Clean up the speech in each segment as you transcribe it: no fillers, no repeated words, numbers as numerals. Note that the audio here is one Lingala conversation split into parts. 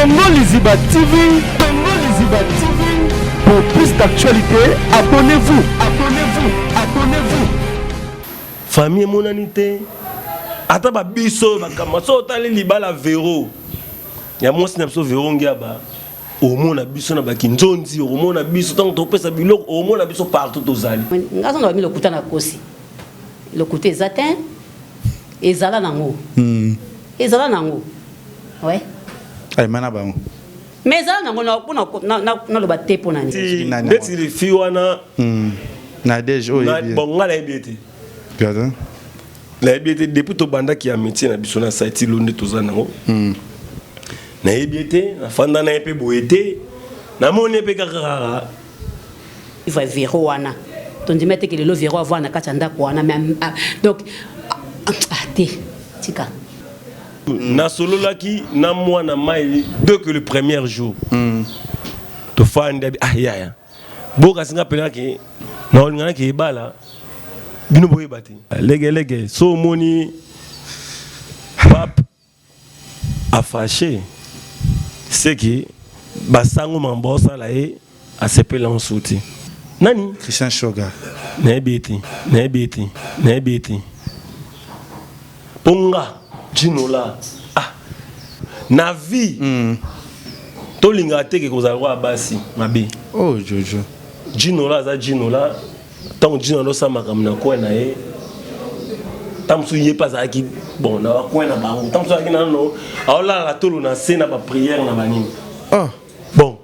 Congo Liziba TV, Congo Liziba TV. Pour plus d'actualités, abonnez-vous, abonnez-vous, abonnez-vous. Famille emonani te ata babiso bakamba so otali libala vero ya mwasi na biso vero ngiaba omona biso na bakinzonzi okomona biso ntango topesa biloko omona biso partout tozali nga zonga bami lokuta na kosi lokuta eza te ezala nango hmm. ezala nango ouais ayema na bango mais ezala nango mpona naloba te mpo na nini ndeti lifi wana hmm. na dege oyo bon nga nayebi ye te nayebi ye te depuis tobandaki ya métier na biso na site lo nde toza nango hmm. Nayebi ye te, nafanda na ye mpe boye te, namoni ye mpe kaka kaka. Vivre Vero wana tondima te ke lelo Vero avanda na kati ya ndako wana mais ah, donc ah, ah, te tika. Nasololaki na mwana mai dès que le premier jour mm. tofandi abi ah yaya bokasi nga mpena ke naolinga nake ebala bino boyeba te legelege so omoni pape a fache seki basango mambo osala ye asepela nsu te nani Christian Shoga nayebi ye te nayebi ye te nayebi ye te mpo nga jinola ah na vie mm. tolingaka te ke kozala lokola basi mabe oh jojo jinola aza jinola Ntango Djino alosala makambo na coin na ye, ntango mosusu ye mpe azalaki bon na bacoin na bango, ntango mosusu azalaki nano aolala tolo na se na baprière na banini. Oh. Bon,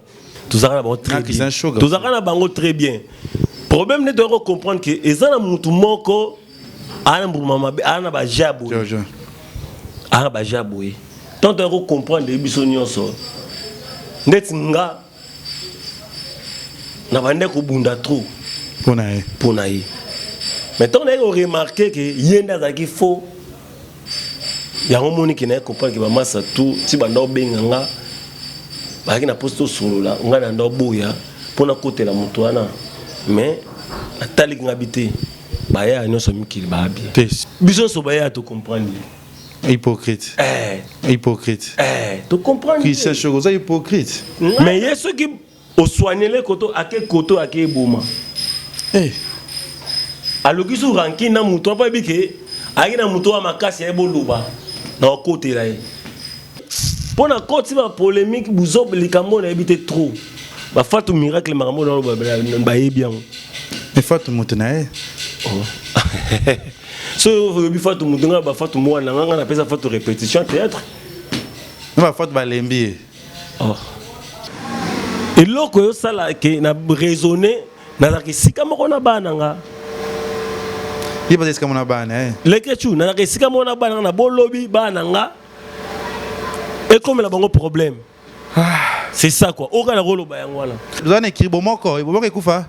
tozalaka na bango très bien. Tozalaka na bango très bien. Problème nde toyaki comprendre que eza na mutu moko aa na mbuma mabe, aa na baja boye. Aa na baja boye. Ntango toyaki comprendre biso nyonso ndeti nga na bande kobunda trop mpo na ye mpo na ye mais ntango naye koremarke ke ye nde azalaki faux yango omoni ke naye comprendre ke bamasa tout ti banda obenga nga bazalaki na mposa tosolola ngai na nda oboya mpo nakotela moto wana mais nataliki nga bi te bayaya nyonso mikili baya bien biso nyonso bayaya tocomprendre ye Hypocrite. Eh. Hypocrite. Eh, to comprendre. Christian Chogo, oza hypocrite. Mais ye soki osoignele koto ake koto ake eboma. Eh. Aluki su rancune na moto apo ayebi ke ayaki na moto wa makasi aye boloba na okotela ye. Mpo na koti ba polemique buzob likambo nayebi te trop. Ba Fatou miracle makambo na bayebi yango. Mais Fatou moto na ye. Oh. So oyebi Fatou moto nga ba Fatou mwana nga nga napesa Fatou répétition théâtre. Ba Fatou balembi ye. Oh. Eloko yosala ke na raisonner nazalaka esika moko na bana nga. Ye baza esika moko na bana eh. Leketchou nazalaka esika moko na bana nga na bolobi bana nga ekomela bango problème. Ah. C'est ça quoi. Oka na koloba yango wana. Oza na écrit bomoko, bomoko ekufa.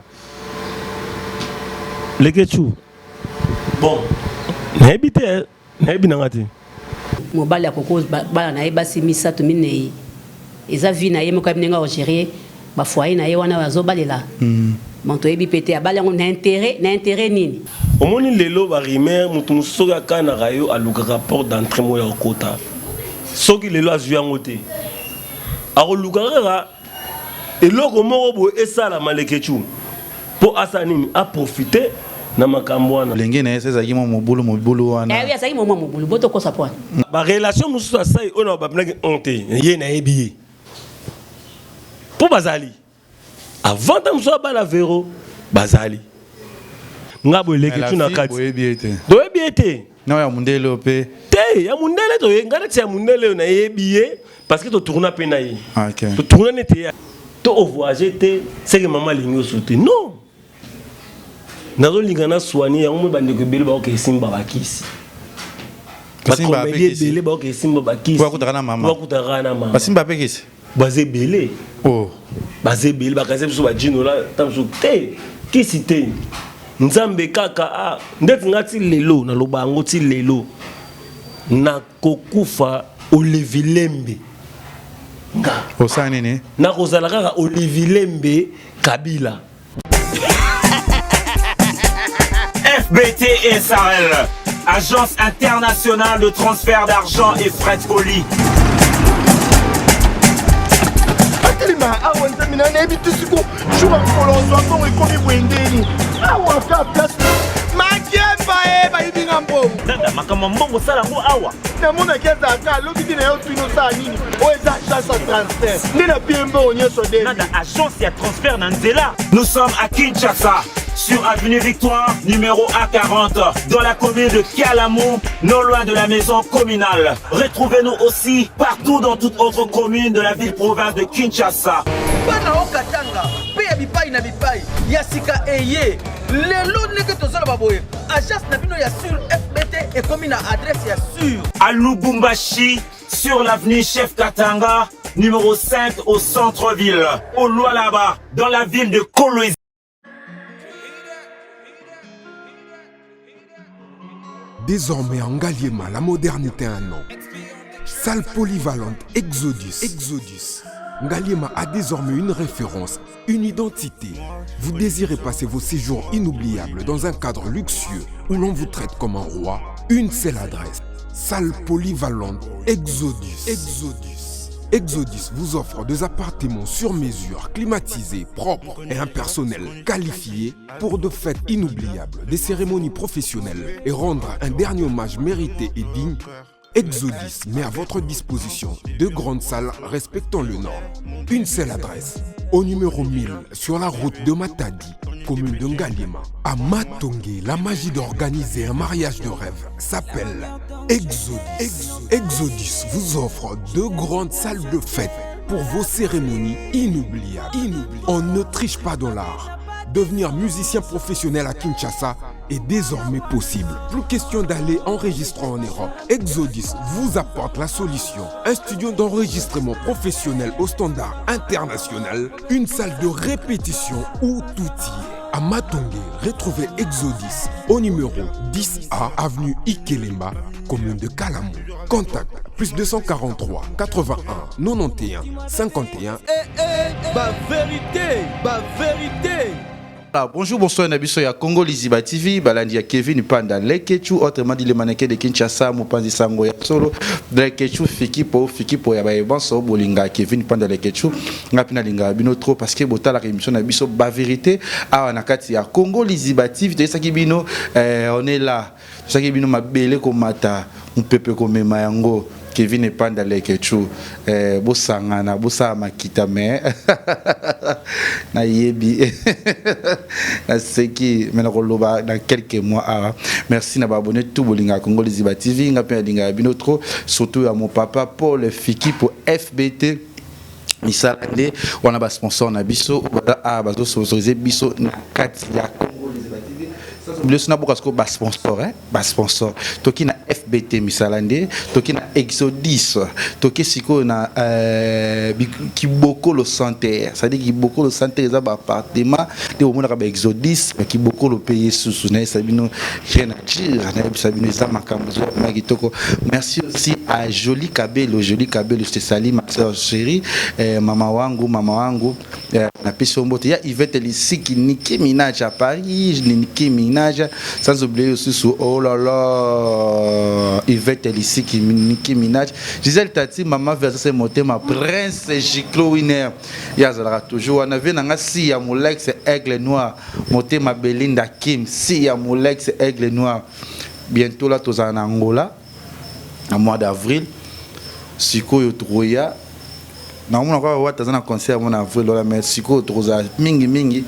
Leketchou Bon, nayebi te, eh. nayebi na nga te. Mobali akoko bana na ye basi misato minei eza vie na ye moko ayebi ndenge akogere ba foyer na ye wana azobalela mm. bon toyebi mpe te abali yango na intérêt na intérêt nini omoni lelo ba rumeur moto mosusu soki akanaka yo alukaka porte d'entrée moko ya kokota soki lelo azwi yango te akoluka kaka Eloko moko boye esalama leketshou po asala nini a profiter na makambo wana. Lenge na ye ezalaki mwa mobulu mobulu wana. Eh oui azalaki mwa mobulu bo tokosa po wana. Ba relation mosusu asali oyo na bapinaki honte ye nayebi ye po bazali avant ta mosusu abala Vero bazali nga boye leketshou na kati boyebi ye te toyebi ye te na ya mundele oyo pe te ya mundele toye nga neti ya mundele oyo nayebi ye Parce que to tourna pe na ye. Ah, okay. To tourna neti ye. To o voyager te, c'est que maman alingi oso te. Non. Nazolinga na soigner yango moi bandeko ebele baoke esimba bakisi. Bakomedi ebele baoke esimba bakisi. Bakutaka na mama. Bakutaka na mama. Basimba pe kisi. Baza ebele. Oh. Baza ebele bakanisa biso ba djino la tanso te. Kisi te. Nzambe kaka ah ndeti nga ti lelo naloba yango ti lelo. Na Kokufa olivilembe nga. Osala nini? Nakozala kaka olivilembe Kabila. FBT SARL, agence internationale de transfert d'argent et frais de colis. mpena nayebi te siko jour ya mokolo ozwa mbongo ekomi boye ndeni awa ka place makemba e bayibi nga mbongo. Nada, makambo ya mbongo osala yango awa. Namonaki azalaka alobi te na yo tuni osala nini oyo eza agence ya transfert nde na pie mbongo nyonso de. Nada, agence ya transfert na nzela. Nous sommes à Kinshasa, sur avenue Victoire, numéro A40, dans la commune de Kalamu, non loin de la maison communale. Retrouvez-nous aussi partout dans toute autre commune de la ville-province de Kinshasa. Bana o Katanga mpe ya bipai na bipai ya sika eye lelo ndenge tozoloba boye agence na bino ya sur FBT ekomi na adresse ya sur. À Lubumbashi, sur l'avenue Chef Katanga, numéro 5 au centre-ville, au Lualaba, dans la ville de Kolwezi. Désormais en Ngaliema, la modernité a un nom. Salle polyvalente Exodus. Exodus. Ngaliema a désormais une référence, une identité. Vous désirez passer vos séjours inoubliables dans un cadre luxueux où l'on vous traite comme un roi? Une seule adresse. Salle polyvalente Exodus. Exodus. Exodus vous offre des appartements sur mesure, climatisés, propres et un personnel qualifié pour de fêtes inoubliables, des cérémonies professionnelles et rendre un dernier hommage mérité et digne. Exodus met à votre disposition deux grandes salles respectant le norme. Une seule adresse, au numéro 1000 sur la route de Matadi, commune de Ngaliema. À Matonge, la magie d'organiser un mariage de rêve s'appelle Exodus. Exodus vous offre deux grandes salles de fête pour vos cérémonies inoubliables. Inoubliables. On ne triche pas dans l'art. Devenir musicien professionnel à Kinshasa est désormais possible. Plus question d'aller enregistrer en Europe. Exodus vous apporte la solution. Un studio d'enregistrement professionnel au standard international, une salle de répétition où tout y est. À Matonge, retrouvez Exodus au numéro 10A, avenue Ikelemba, commune de Kalamu. Contact plus 243 81 91 51. Eh, eh, ba vérité, ba vérité. Ah, bonjour, bonsoir, na biso ya Congo Liziba TV, balandi ya Kevin Panda Lekechu, autrement dit le mannequin de Kinshasa, mopanzi sango ya solo, Lekechu Fikipo, Fikipo ya baye banso bolinga Kevin Panda Lekechu, ngapi na linga bino trop parce que botala émission na biso ba vérité awa na kati ya Congo Liziba TV, toyesaki bino on est là. Toyesaki bino mabele komata, mupepe komema yango. Kevin Panda Lekechu, bosangana, bosala makita mais na yebi na seki mais na koloba dans quelques mois awa. Merci na ba abonné tout bolinga Congo Liziba TV, nga pe linga bino trop, surtout à mon papa Paul Fiki pour FBT. Misala nde wana ba sponsor na biso baza a bazo sponsoriser biso na kati ya Congo Liziba TV. Sans oublier sona boka siko ba sponsor, hein, ba sponsor. Toki na FBT misala nde, toki na Exodus, toki siko na Kibokolo Center. C'est-à-dire Kibokolo Center eza ba appartement de omonaka ba Exodus, ba Kibokolo pe Yesusu na sabino rien à dire, na sabino eza makambo zo ma kitoko. Merci aussi à Jolie Kabelo, Jolie Kabelo, je te salue ma soeur chérie, mama wangu, mama wangu, na pesi mbote ya Yvette Lisiki, Nicki Minaj à Paris, Nicki Minaj, sans oublier aussi sous, oh là là, Yvette Lisiki, Nicki Minaj, Gisèle Tati, maman Versa Motema, Prince Giclo Winner, ya zalaka toujours, on avait nanga si ya Molex Aigle Noir, Motema Belinda Kim, si ya Molex Aigle Noir. Bientôt là tozala na Angola na mois d'avril. Sikoyo troya na mona kwa wata za na concert mon avril là mais sikoyo toza mingi mingi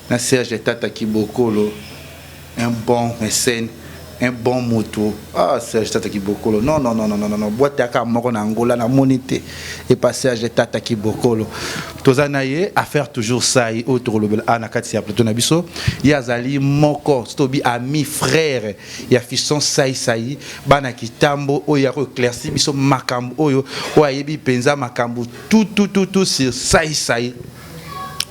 na Serge Tata Kibokolo, un bon mécène, un bon moto. Ah Serge Tata Kibokolo, non non non non non non, boîte ya moko na Angola na monité et pas Serge Tata Kibokolo. Toza na ye à faire toujours ça et autre lobel a na kati ya plateau na biso. Ya zali moko stobi ami frère ya fiston sai sai bana kitambo oyo ya ko éclaircir biso makambo oyo oyo ayebi penza makambo tout tout tout tout sur sai sai.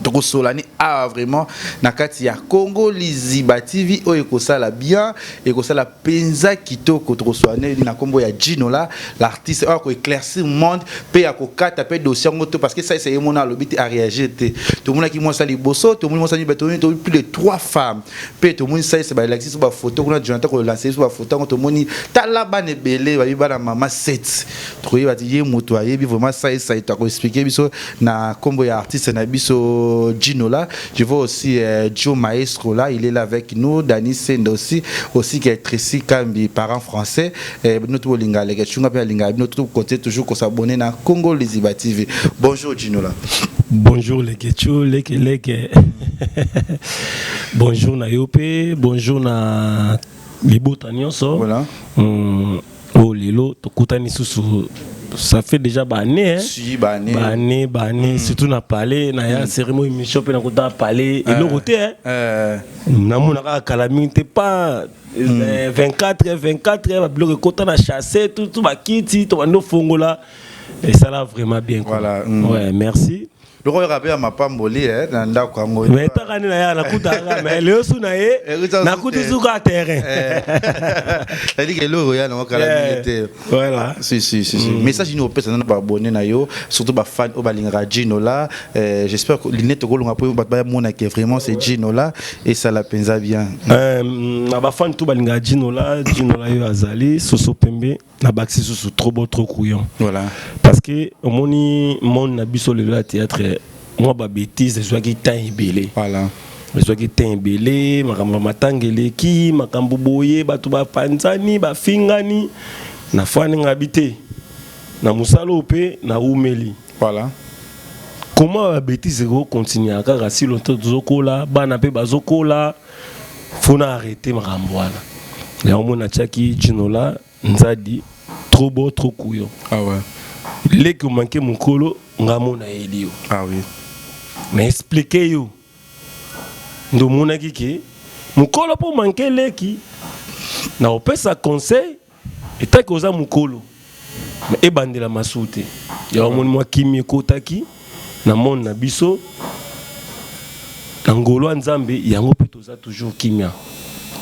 Tokosola ni awa vraiment na kati ya Congo Liziba TV oyo ekosala bien, ekosala penza kitoko. Tokosola ne na kombo ya Ginola, l'artiste oyo ako éclaircir monde pe ya kokata pe dossier yango to parce que ça c'est mona alobi te a réagir te. Tomonaki mwasi ya liboso, tomoni mwasi ya mibale, tomoni tomoni plus de trois femmes pe tomoni ça c'est balakisi biso ba photo kuna Jonathan ko lancer biso ba photo yango tomoni tala bana ebele babi bana mama 7 tokoyeba ti ye moto ayebi vraiment ça et ça to expliquer biso na kombo ya artiste na biso Ginola. Je vois aussi Joe Maestro là, il est là avec nous, Dani Senda aussi, aussi qui est Tracy Kambi, parent français. Nous tout linga les chunga pe linga nous tout côté toujours qu'on s'abonner na Congo Liziba TV. Bonjour Ginola. Bonjour les Kecho, leke leke. Bonjour na yope, bonjour na libota nyonso. Voilà. Oyo lelo tokutani susu, ça fait déjà ba année, hein? Si, ba année. Ba année, ba année, surtout na palais, na ya cérémonie émission pe na kota palais, eloko te, hein? Namona kaka kala mingi te pas 24 24 ba biloko ekota na chasse tout tout bakiti to bando fongola et ça là vraiment bien quoi. Voilà. Ouais, merci. Loko oyo ape ya mapamboli na ndako yango. Mais taka nini na ya nakutaka mais lelo su na ye nakuti suka terrain. C'est-à-dire que eloko ya nango kala mingi te. Voilà. Si si si si. Message nini opesa na ba abonné na yo, surtout ba fan oyo balingaka Ginola. J'espère que linette okolonga po bato bayamona que vraiment c'est Ginola et ça la penza bien. Na ba fan tout balingaka Ginola, Ginola yo azali soso pembe na baxi susu trop beau trop couillon. Voilà. Parce que omoni monde na biso lelo ya théâtre moi ba bêtise ezwaki temps ebele. Voilà. Ezwaki temps ebele, makambo ya matanga eleki, makambo boye, bato bapanzani, bafingani. Na fani ngabi te. Na mosala oyo mpe naumeli. Voilà. Comment ba bêtise eko continuer kaka si longtemps tozokola, bana mpe bazokola, faut na arrêter makambo wana. Yango mona atiaki Ginola Nzadi trop beau trop couillon. Ah ouais. Leki omanke mokolo nga mona yeli yo. Ah oui. Mais expliquer yo. Ndo monaki ke mokolo po manke leki na opesa conseil etaki oza mokolo. Mais ebandela masu te. Ya moni mwa kimi ekotaki na monde na biso na ngolo ya Nzambe yango pe toza toujours kimia.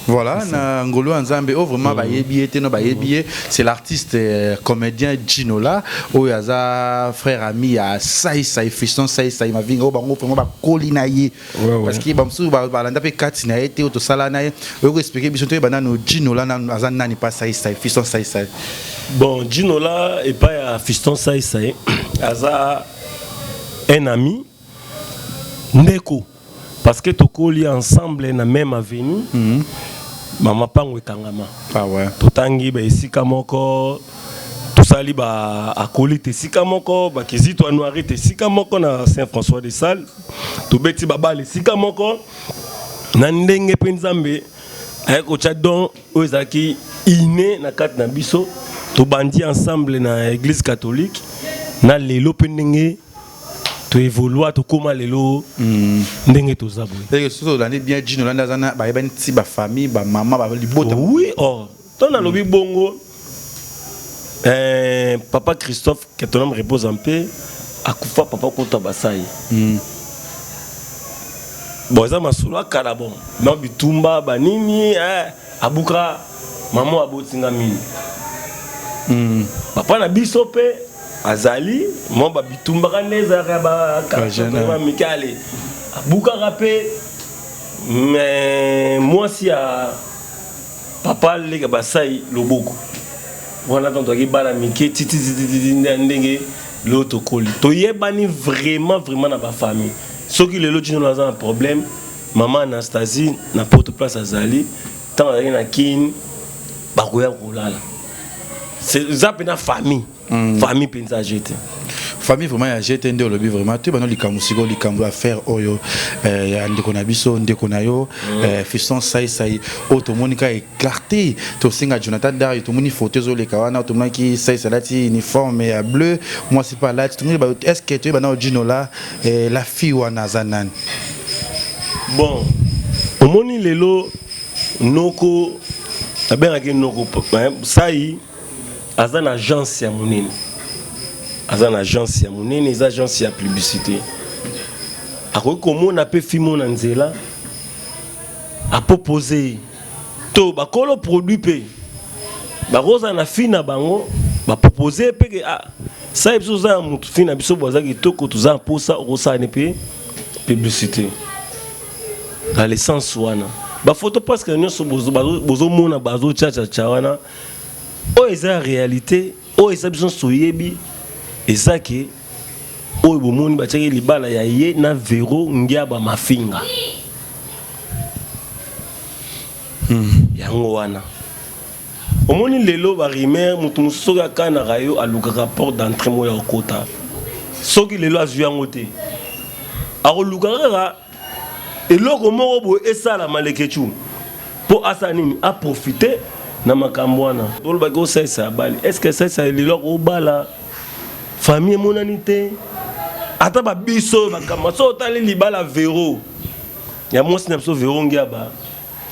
Voilà, na ngolo ya Nzambe oh vraiment bayebi ye te no bayebi ye, c'est l'artiste comédien Ginola oyo aza frère ami ya Sai Sai Fiston Sai Sai Mavinga oyo bango vraiment bakoli na ye. Parce que bamosusu balanda mpe kati na ye te oyo tosala na ye. Oyo ko expliquer biso toyeba nanu Ginola nanu aza nani pa Sai Sai Fiston Sai Sai. Bon, Ginola epai ya Fiston Sai Sai aza un ami ndeko parce que tokoli ensemble na même avenue. Mama pango ekangama. Ah ouais. Totangi ba esika moko, tosali ba acolyte esika moko, ba kizito anuarite esika moko na Saint-François de Sales, tobeti ba bale esika moko na ndenge mpe Nzambe aye kotia don oyo ezalaki inné na kati na biso, tobandi ensemble na église catholique na lelo mpe ndenge toévolua tokóma lelo ndenge toza boye. Eke soki olandi bien Gino olandi aza na bayebani ti ba famille ba mama ba libota. Oui, oh to nalobi bongo papa Christophe que ton âme repose en paix akufa papa kota basai. Bon eza masolo akala bon na bitumba banini abuka mama abotinga mini. Papa na biso pe azali mwa babitumbaka nde ezalaka ya ba mikale abukaka pe mais mwasi ya papa leka basai loboko wana tanto toyaki bana mike titititi ndenge lelo tokoli toyebani vraiment vraiment na bafamille. Soki lelo Gino aza na problème, mama Anastasie na poto place azali ntango azalaki na Kin bakoya kolala, eza mpenza famille. Famille mpenza jete. Famille vraiment ya jete nde olobi vraiment te bano likambo sikoyo likambo affaire oyo ya ndeko na biso ndeko na yo Fiston Sai Sai oyo tomoni ka écarté tosenga Jonathan Dario tomoni photo ezoleka wana tomonaki Sai Sai alati uniforme ya bleu mwasi mpe alati tomoni est-ce que toyeba na Ginola la fille wana aza nani? Bon omoni lelo noko nabengaki noko Sai aza na agence ya monene, aza na agence ya monene, eza agence ya publicité. Akoki komona mpe fimo na nzela apropose ye to bakolo produit mpe bakozala na fi na bango bapropose ye mpe ke ah, sala biso oza ya motu fi na biso boaza kitoko, toza na mposa okosala ni mpe publicité na l'essence wana. Bafoto presque nyonso bozomona bazochachacha wana, oyo eza ya réalité, oyo eza biso nyonso toyebi, eza ke oyo bomoni batiaki libala ya ye na Vero Ngiaba Mafinga. Yango wana omoni lelo barumeur. Moto mosusu soki akanaka yo, alukaka porte d'entrée moko ya kokota. Soki lelo azwi yango te, akoluka kaka eloko moko boye esalama lekecu mpo asala nini, aprofite na makambo wana. Olobaki osalisa ya bali, est ce que esalisa lelo akobala? Famille emonani te, ata babiso oyo bakamba. So otali libala Vero ya mwasi na biso Vero Ngiaba,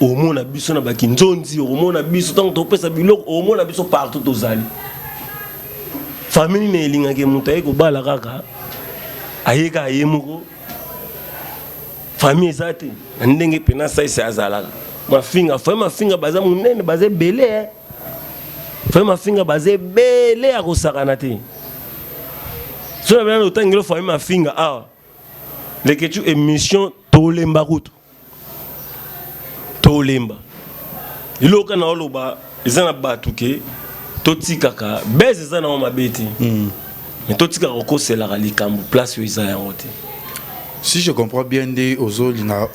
omona biso na bakinzonzi, okomona biso ntango topesa biloko, omona biso partout tozali. Famille nini elingaki moto aye kobala kaka aye kaka ye moko? Famille eza te. Na ndenge mpena saisi azalaka mafinga, famille mafinga baza monene, baza ebele, eh. Famille mafinga baza ebele ya kosakana te. So na bena otangelo famille mafinga awa leketu émission, tolemba kutu, tolemba. Eloko na oloba eza na bato ke totikaka bese, eza nango mabe te, mais totikaka kokoselaka likambo place oyo eza yango te. Si je comprends bien, nde ozolinga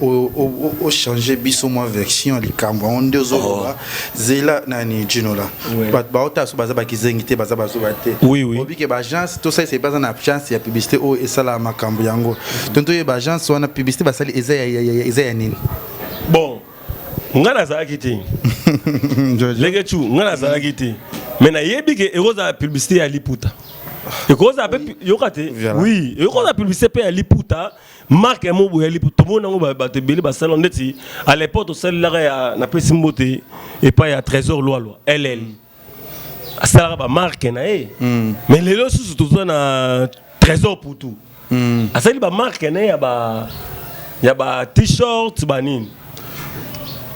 ochange biso mwa version ya likambo yango nde ozoloba. Zela nani, Jinola. Bato baotala so baza bakizengi te, baza bazoba te. Obike baagence tosalisa epe aza na agence ya publicité oyo esalaka makambo yango. Tonto oyeba agence wana, publicité basali eza ya nini? Bon, nga nazalaki te, lekecu, nga nazalaki te, mais nayebi ke ekozala publicité ya liputa, ekozala mpe yoka te. Oui, ekozala publicité mpe ya liputa, marque mo boye ya liputa. Tomoni yango, bato ebele basala ndeti à l'époque tosalelaka ya napesi mbote epai ya Trésor Lwalwa ll, asalaka bamarque na ye. Mais lelo susu toza na Trésor Putu, asali bamarque na ye ya ba t-shirt banini.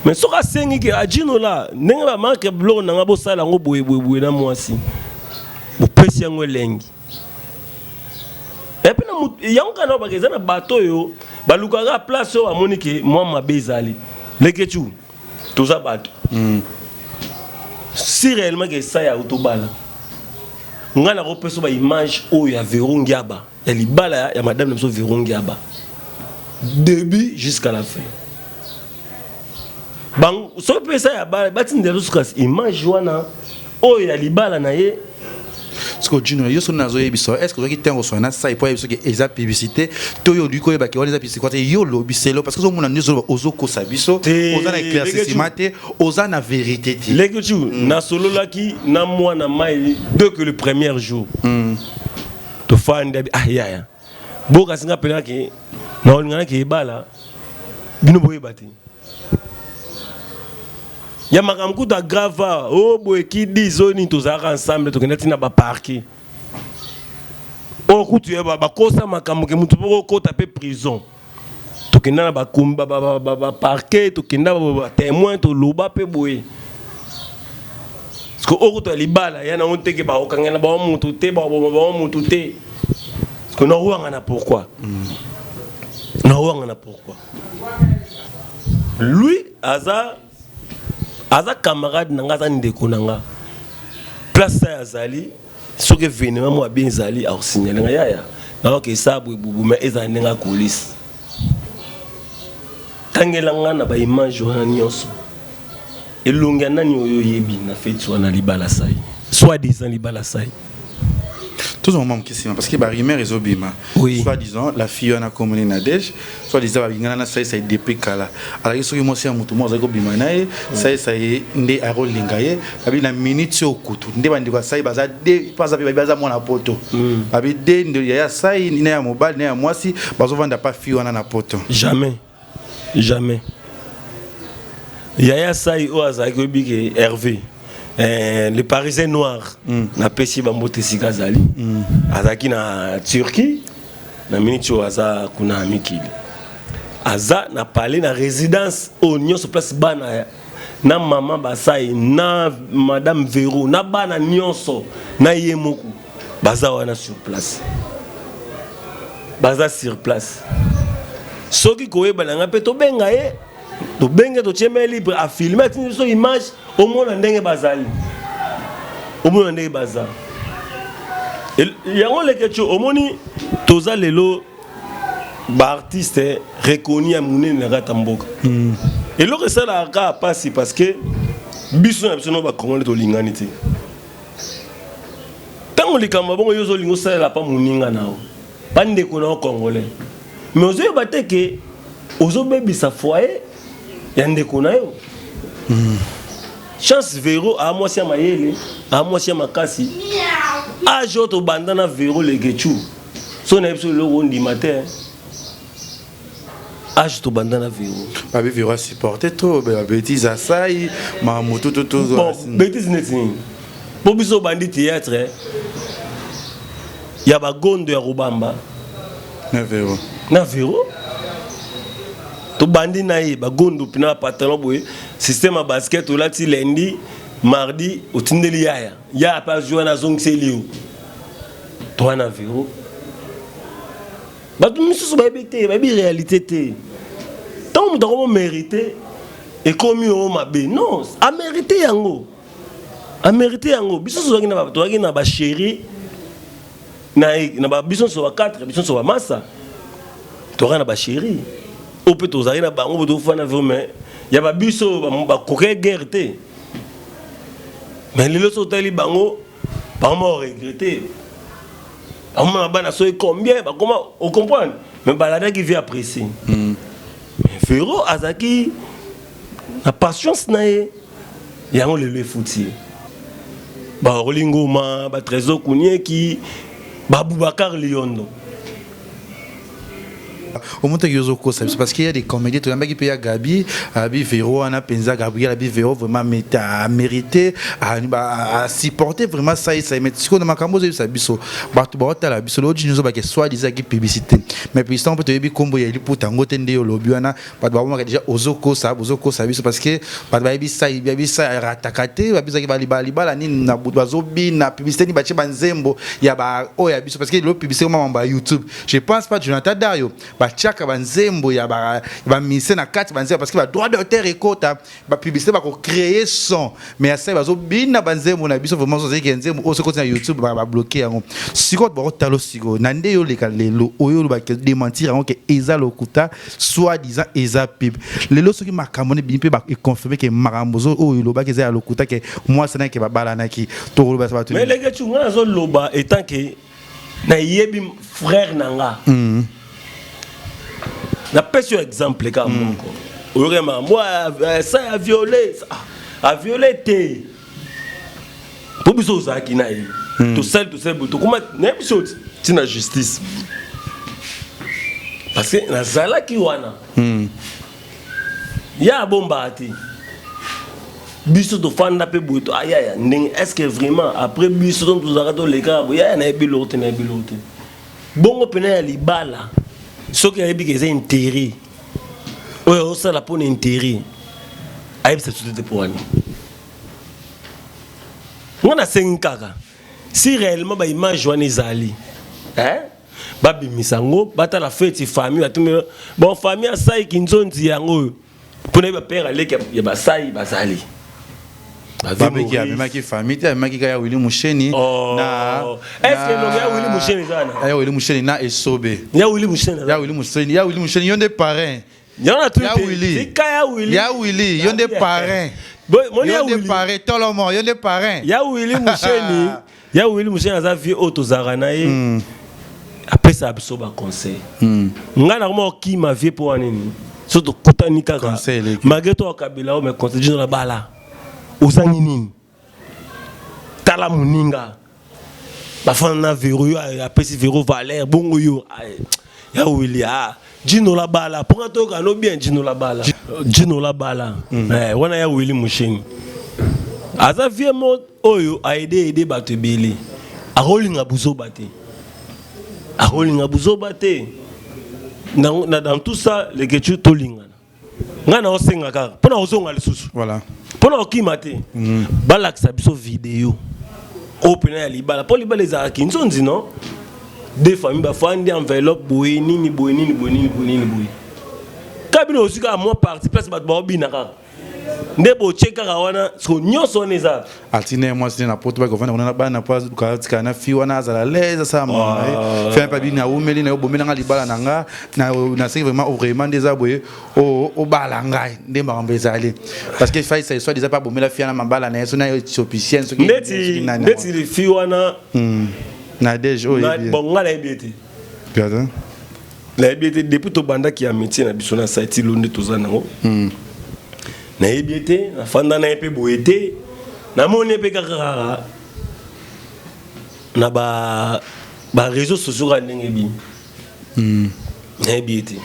Mais soki asengi ke ajino la ndenge bamarque biloko na nga, bosala yango boye boye boye na mwasi, bopesi yango elengi. Epuis na yango kaka na baka eza na bato oyo balukaka place oyo bamoni ke mwa mabe ezali. Lekecu, toza bato. Si réellement ke esa ya tobala, ngai nakopesa baimage oyo ya Vero Ngiaba, ya libala ya madame na biso Vero Ngiaba, début jusqu'à la fin. Soki mpe esa ya bala, batindela biso kasi image wana oyo ya libala na ye. Siko Junior, yo soki nazoyebisa, est ce que ozwaki ntango oswana na sai po ayebisa soki eza publicité to yo oluki koyebaki wana eza publicité te? Yo olobi selo parce que ozomona nde ozoloba, ozokosa biso. Oza na éclaircissement te, oza na vérité te. Lekecu, nasololaki na mwana mai dès que le premier jour tofandi, abi ah yaya, bokasi nga mpena ke naolinga nake ebala bino boyeba te ya makambo kuta grave awa o boye kidi oyo nini. Tozalaka ensemble, tokenda ntina baparquet oyo kutu ya bakosa makambo ke motu moko okota mpe prison. Tokenda na baparquet, tokenda batémoin, toloba mpe boye. Parce que oyo kutu ya libala ya nango teke bakokangana bango motu te, bakoboma bango motu te. Parce que nawangana pourquoi? Nawangana pourquoi? Lui aza camarade na nga, aza ndeko na nga. Place ya azali, soki événement moko abien ezali, akosignale nga: yaya, nayoka esa boye bubu. Mais ezala ndenge akolisi tangela nga na baimage wana nyonso, elongi ya nani oyo oyebi na feti wana libala sai, soit disant libala sai? Tozonga mwa moke nsima parce que barumeur ezobima. Oui. Soit disant la fille wana komoni Nadege, soit disant babingana na Saisa depuis kala, azalaki soki mwasi ya motu moko azalaki kobima na ye. Saisa ye nde akolinga ye. Babi na minute oyo kutu nde bandeko ya Sai baza de mpo aza mpe babi aza mwana poto. Babi de nde ya Sai na ya mobali na ya mwasi bazovanda pa fille wana na poto. Jamais, jamais. Yaya Sai oyo azalaki, oyebi ke Hervé, le Parisien noir, napesi bambote esika azali. Azalaki na Turquie, na miniti oyo aza kuna ya mikili. Aza na palais, na résidence oyo nyonso place bana na mama basai na madame Vero na bana nyonso na ye moko baza wana sur place, baza sur place. Soki koyeba na ngai mpe, tobenga ye, tobenge, totie main libre, afilme, atindi biso image, omona ndenge bazali, omona ndenge baza. Yango leke tio, omoni toza lelo baartiste reconnu ya monene na kati ya mboka. Eloko esalaka kaka mpasi, parce que biso na biso no bacongolais tolingani te. Ntango likambo bongo, yo ozolinga osalela pa moninga na yo, bandeko na yo congolais, mais ozoyeba te ke ozobebisa foyer ya ndeko na yo. Chance, Vero aa mwasi ya mayele, aa mwasi ya makasi. Age oyo tobanda na Vero Legechu, so nayebi so eloko ondima te, age tobanda na Vero. Babi Vero asupporte trop babêtises, asai makambo to. Bon, bêtise neti nini? Mpo biso obandi théâtre ya bagondo ya kobamba. Na Vero. Na Vero tobandi na ye bagondo mpena bapantalon boye, système ya basket, olati lundi, mardi otindeli yaya, yaya mpe azwi wana, azongiseli yo. Toa na Vero, bato misusu bayebi te, bayebi réalité te. Ntango moto akomo mérite, ekomi oyo mabe. Non, amérite yango, amérite yango. Biso tozalaki na bachéri na biso nyonso ba 4, biso nyonso bamasa, tozalaki na bachéri oyo mpe tozalaki na bango bo tofanda vero, mais ya babiso bakoki guerre te. Mais lelo so otali bango, bakoma oregretter, bakoma bana soki combien, bakoma ocomprendre, mais balandaki vie apprécié. Mais Vero azalaki na patience na ye, yango lelo efuti ye. Baorli Ngoma, batrésor Kunieki, baboubacar Liondo. Omotaki ozokosa biso, parce qu'il y a des comédiens. Toyambaki mpe ya Gabi, abi Vero wana mpenza, Gabriel abi Vero vraiment amérité asupporter vraiment ça ça. Mais sikoyo na makambo ozoyebisa biso, bato baotala biso lelo nyonso bake soit disaki publicité, mais publicité mpe toyebi nkombo ya liputa yango te. Nde olobi wana, bato babomaka déjà ozokosa, bozokosa biso, parce que bato bayebi sai, bayebi sai arataka te. Babisaki balibala nini na butu, bazobina publicité nini, batie banzembo ya ba oyo ya biso, parce que lelo publicité koma mambo ya YouTube. Je pense pas Jonathan Dario batiaka banzembo ya bamise na kati banzembo, parce que badroit d'auteur ekota bapublicité, bakocréer son. Mais ya sai bazobina banzembo na biso, vraiment ozalaki nzembo oyo soki oti na YouTube, babloquer yango. Sikoyo bakotala sikoyo na nde yoleka lelo oyo olobaki démentir yango ke eza lokuta, soit disant eza pub. Lelo soki makambo ne bimi mpe econfirme ke makambo oyo olobaki eza ya lokuta, ke mwasi nake babalanaki, tokoloba bato. Mais leke tu, nga nazoloba etant ke nayebi frère na nga. Napesi yo exemple kaka moko. Oyoki makambo sa ya viole, aviole te, mpo biso ozalaki na ye, tosali tosali boye, tokoma nayebi biso ntina justice, parce que nazalaki wana. Ya abombaka te, biso tofanda mpe boye to ayaya ndenge. Est ce que vraiment après biso to tozalaka tolekaka boye, yaya nayebi eloko te, nayebi eloko te. Bongo mpena ya libala, soki ayebi ke eza intérêt oyo azosala mpona intérêt, ayebisa biso te mpo wani. Nga nasengi kaka, si réellement baimage wana ezali, babimisa yango, batala feti famille batumi. Bon, famille asaliki nzonzi yango oyo mpona ye, bapere aleki ya basai bazali. Babeki amemaki famille te, amemaki kaka ya Willi Musheni. Oh. Na Est-ce que elongo ya Willy Musheni eza wana? Ya Willi Musheni na Esobe. Ya Willy Musheni. Ya Willi Musheni, ya Willi Musheni, yo nde parrain. Yango na Ya Willy. Tika ya Willy. Ya Willy, yo nde parrain. Moni ya Yo nde Willy. parrain tolomo, yo nde parrain. Ya Willy Musheni, ya Willy Musheni aza vie oyo tozalaka na ye, apesaka biso baconseil. Ngai nakoma okima vie mpo wana nini, so tokutani kaka. Conseil eleki. Malgré to akabela oyo, mais conseil dino na bala ozangi nini? Tala moninga bafanda na Vero, yo apesi Vero valeur bongo yo ay, ya Willy, ah Jino la bala mponga toyoka no bien. Jino la bala, Jino la bala. Eh, wana ya Willy Musheni aza vie mo oyo aide aide bato ebele, akolinga buzoba te, akolinga buzoba te. Dans tout ça, Leketchou, tolingana. Nga na osenga kaka mpo na kozonga lisusu, mpo na kokima te. Balakisa biso video oyo mpena ya libala, mpo libala ezalaki nzonzi non, deux famille bafandi, enveloppe boye nini boye nini boye nini boye nini boye. Kaka bino ozwi kaka mwa parti, place bato baobina kaka nde botie kaka wana. So nyonso wana eza Altine ye mwasi na poto, bakovanda kuna na bana, po aluka atikala na fille wana, azala l'aise, asala makambo na ye. Fille mpe abini, awumeli na yo, bomeli nga libala na nga, naseki vraiment, vraiment nde eza boye, obala ngai nde makambo ezali, parce que fai ça soit déjà pas bomela fille na mabala na ye, so na éthiopienne, soki neti neti fille wana. Na dege oyo. Bon, nga nayebi ye te. Nayebi ete depuis tobandaki ya métier na biso na saiti lo nde toza nango, nayebi ete nafanda na ye mpe boye te. Namoni ye mpe kaka kaka na ba baréseaux sociaux kaka ndenge ebimi. Nayebi ye te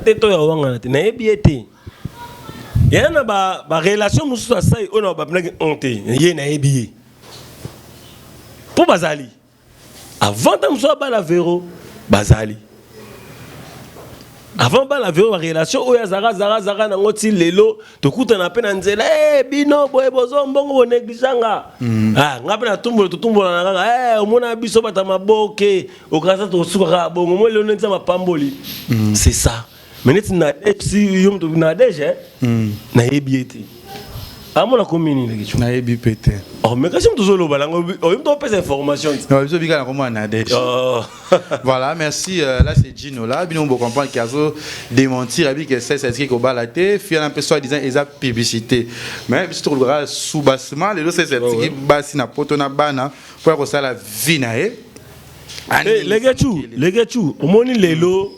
te, to ya wangana te, nayebi ye te. Eya na barelation mosusu asai oyo na bapinaki on te, ye nayebi ye mpo bazali avant ta mosusu abala Vero, bazali avant bala Vero, barelation oyo azalaka azalaka azalaka nango ti lelo. Tokutana mpe na nzela, bino boye bozwa mbongo, bonégligeanga. Ah, nga mpe natumbola, totumbolana kaka. Omona biso bata maboke okasa, tosuka kaka bongo. Mo lelo neti mapamboli, c'est ça. Mais neti Nadege, yo moto Nadege, nayebi ye te. Amona komi nini, Leketchou? Nayebi mpe te. Oh, mais kasi moto ozoloba nango, oyo moto opesa information ti. Biso bika na komona Nadege. Oh. Voilà, merci. Là, c'est Gino là. Bino bo comprendre qu'il a démentir abi que c'est ce kobala te. Fille un peu soi-disant eza publicité. Mais biso to kolobaka soubassement lelo, c'est c'est basi na poto na bana pour kosala vie na ye. Eh, Leketchou, Leketchou, omoni lelo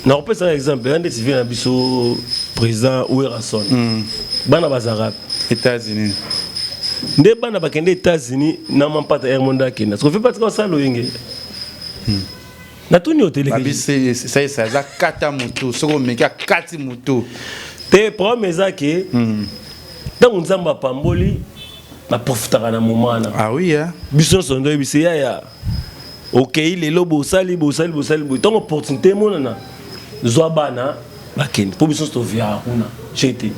nakopesaka exemple ya ndeti vie na biso, président Werrason, bana bazalaka États-Unis. Nde bana bakende États-Unis na mampata Hermonde akenda soki patika osala loyenge, natuni yo te. Abi c'est ça, ça eza kata mutu, soki omeki akati mutu. Te, problème eza ke ntango Nzambe apamboli, baprofitaka na moment wana. Ah oui, hein. Biso nyonso ndo oyebisi yaya, okei lelo, bosali bosali bosali boye, ntango opportunité emonana, zwa bana bakende, mpo biso nyonso toviaka kuna che te.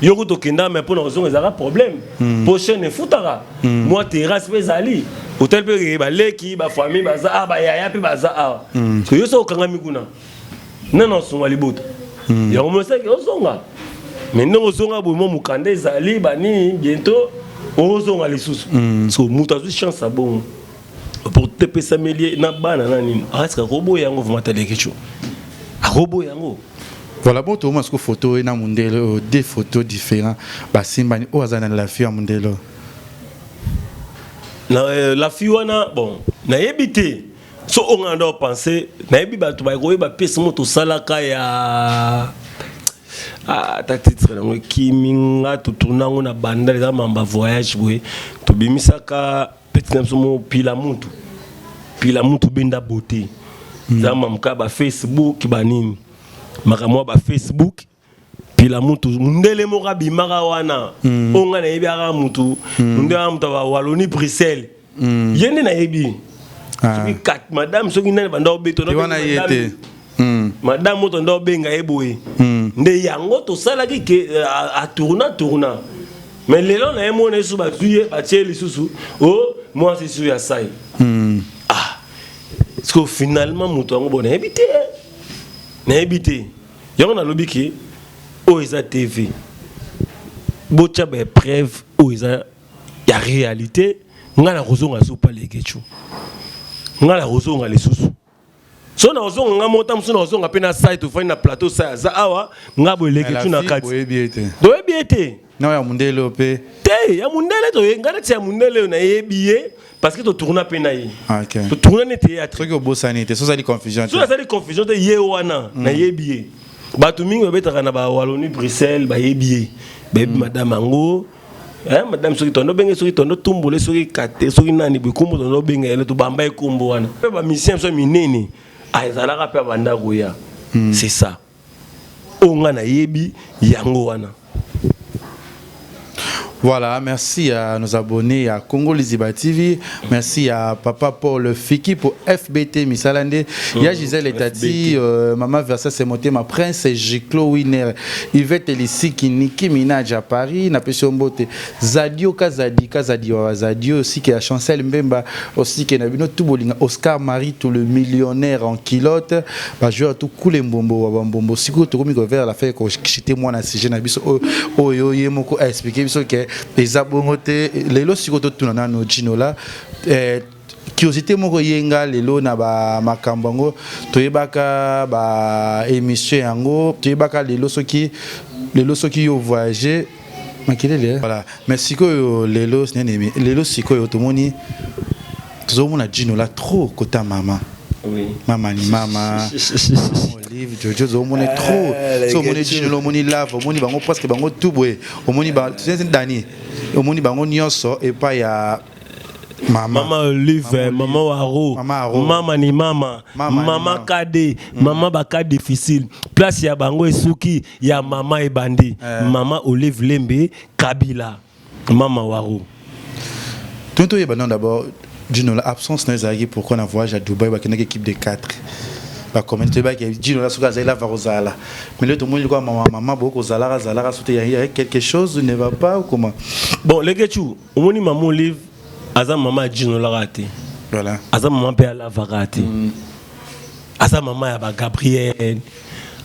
Yoko tokenda, mais mpona kozonga ezalaka problème, mpo chaîne efutaka mwa terrasse mpe ezali hotel mpe, baleki, bafamille baza awa, bayaya mpe baza awa. Parce que yo so okangami kuna, nana osunga libota yango, mosaki ozonga. Mais ndenge ozonga boye, mwa mokanda ezali banini, bientôt ozonga lisusu. So moto azwi chance ya bongo pour tepesameli ye na bana na nini, akasika koboya yango vraiment? Taleki akoboya yango. Voilà, bon, tout le monde photo na mundele oyo, deux photos différents basimbani, oyo aza na la fille ya mundele oyo. Na la fille wana, bon, nayebi te so oyo nga nda opense, nayebi bato bakoyeba pièce mo tosalaka ya, ah, ata titre nango ekimi nga. Totourna yango na Bandal, eza mamba voyage boye, tobimisaka petit na biso mo pila mutu, pila mutu benda beauté. Eza mamuka ba Facebook banini, makambo ya ba Facebook. Pila mutu, mundele moko abimaka wana, oyo ngai nayebi aka mutu mundele wana, mutu ya Wallonie Bruxelles, ye nde nayebi. Soki madame, soki nani banda obeto. Te, wana ye te. Madame moto nde obenga ye boye, nde yango tosalaki ke atourna tourna. Mais lelo na ye mona ye, bazwi ye, batie ye lisusu o mwasi su ya sai. Ah, parce que finalement moto yango, bo nayebi te, nayebi te. Yango nalobi ke oyo eza TV, botya baépreuve oyo eza ya réalité. Ngai nakozonga lisusu pa Leketchou, ngai nakozonga lisusu. So nakozonga ngai moko, ta mosusu nakozonga mpe na sai, tofandi na plateau, sai aza awa, ngai boye, Leketchou na kati. Boyebi ye te. Toyebi ye te. Na ya mundele oyo mpe? Te, ya mundele toye, ngai neti ya mundele oyo nayebi ye parce que totourna mpe na ye. Totourna ne théâtre. Soki obosani te, so ozali confusion te. Soki azali confusion te, ye wana nayebi ye. Bato mingi babetaka na bawallonie Bruxelles bayebi ye, bayebi madame yango. Madame, soki tondo obenge, soki tondo tumbole, soki kate, soki nani boye, kombo tondo obenga ye, tobamba ye kombo wana. Mpe bamusicien biso minene ezalaka mpe abanda koya. C'est ça oyo ngai nayebi yango wana. Voilà, merci à nos abonnés à Congo Liziba TV, merci à Papa Paul Fiki pour FBT Misalande, il y a Gisèle Etati, Maman Versa Semoté, ma prince Giclo Winner, Yvette Elisiki, Niki Minaj à Paris, Napesi Mbote, Zadio Kazadi, Kazadi Zadio aussi qui a Chancel Mbemba, aussi qui na bino tout bolinga, Oscar Marie, tout le millionnaire en culotte, ba joueur tout coule mbombo wa mbombo, siko tokomi ko vers la fin ko chité moi na sujet na biso oyo ye moko a expliquer biso ke eza bongo te. Lelo siko totuna nano Djinola, curiosité moko yenga lelo na ba makambo yango toyebaka, ba émission yango toyebaka lelo soki yo voyager makelele. Voilà, mais sikoyo lelo nini, lelo sikoyo tomoni, tozomona Djinola trop kota mama. Mama ni mama Olive Jojo, ozomona trop so omoni Djinola, omoni Lave, omoni bango presque bango tout boye, omoni Dani, omoni bango nyonso epai ya mama. Mama Olive, mama Waro, Mama Aro. Mama ni mama, Mama ni mama mama. Kade, mama baka difficile. Place ya bango esuki, ya mama ebandi. Mama Olive Lembe Kabila, mama Waro. Toni toyeba non, d'abord Djinola, absence na ezalaki pourquoi na voyage à Dubai? Bakendaki équipe de 4, bacommune, toyebaki Djinola soki azali lava kozala, mais lelo tomoni lokola mama mama boyo kozalaka azalaka so te. Ya quelque chose ne va pas ou comment? Bon, Lekechu, omoni mama Olive aza mama ya Djinolaka te. Aza mama mpe alavaka te. Aza mama ya ba Gabriel,